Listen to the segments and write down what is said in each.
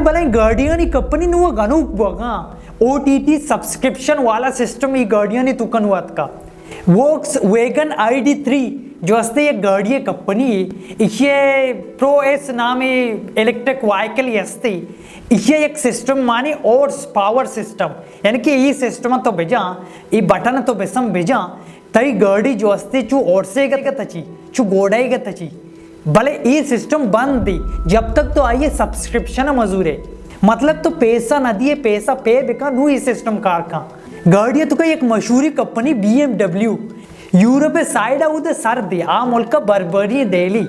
بلے گاڑیانی کمپنی نو گنوک بوگاں، او ٹی ٹی سبسکرپشن والا سسٹم ای گاڑیانی توکا نو اتکا۔ Volkswagen I D three جو استے یک گاڑی کمپنی، ایشی پرو ایس نامی الیکٹرک وائیکل استے، ایشی یک سسٹم مانی ہارس پاور سسٹم، یعنی کہ ای سسٹم تو بجا، ای بٹن تو بسم بجا، تئی گاڑی جو استے چو ہارسے گا تچی، چو گوڑے گا تچی۔ بلے ای سسٹم بند دی، جب تک تو آئیے سبسکرپشن مزورے، مطلب تو پیسہ نہ دیے، پیسہ پے بکا، نو ای سسٹم کار کن۔ گاڑی توکا یک مشہوری company B M W, Europe side اود سر دی، آ ملک بربری دیلی۔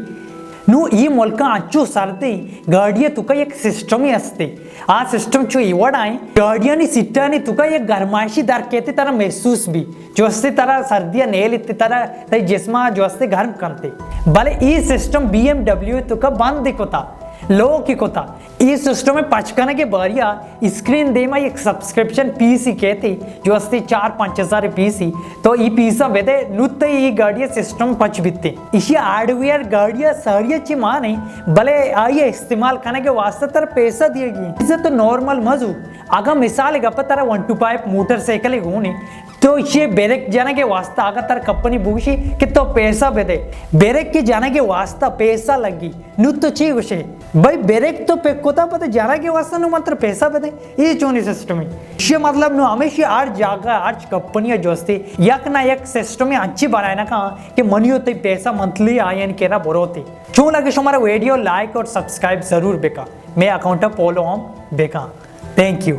نو ای ملک انچو سر دی، گاڑی توکا یک سسٹم استے۔ آ سسٹم چو ای وڑائیں، گاڑیانی سیٹانی توکا یک گرمائشی در کیتے ترا محسوس بی۔ جو استے ترا سردی نیل ات، ترا تئی جسم جو استے گرم کنتے۔ بلے ای سسٹم بی ایم ڈبلیو توکا بند کتا، لوک کتا۔ ای سسٹم پچ کنگے باریا اسکرین دیما یک سبسکرپشن پیسی کیتے، جو استے چار پنچ ہزار پیسی۔ تو ای پیسا بدے، نو تئی ای گاڑی سسٹم پچ بیتے۔ ایشی ہارڈویئر گاڑی ساری چی مانے، بلے آئی استعمال کنگے واسطہ تر پیسہ دیگی۔ عزت نارمل مزو۔ اگاں مثال گپ ترا one two five motorcycle گونے، تو ایشی بریک جنگے واسطہ اگاں تر کمپنی بوشی کہ تو پیسہ بدے، بریک کے جنگے واسطہ پیسہ لگی، نو تو چی گوشے؟ بھائی بریک تو پک کتا، پتہ جنگے واسطہ نو من تر پیسہ بدے؟ ای چونی سسٹم ہے؟ ایشی مطلب نو ہمیشی ہر جاگہ ہر کمپنی جو استے یک نہ یک سسٹم انچی بنائے نہ کان کہ منی و تئی پیسہ منتھلی آئین کیرا بروتے۔ چون لگے شمارا ویڈیو لائک اور سبسکرائب ضرور بکا، مے اکاؤنٹ فالو ہم بکا۔ Thank you.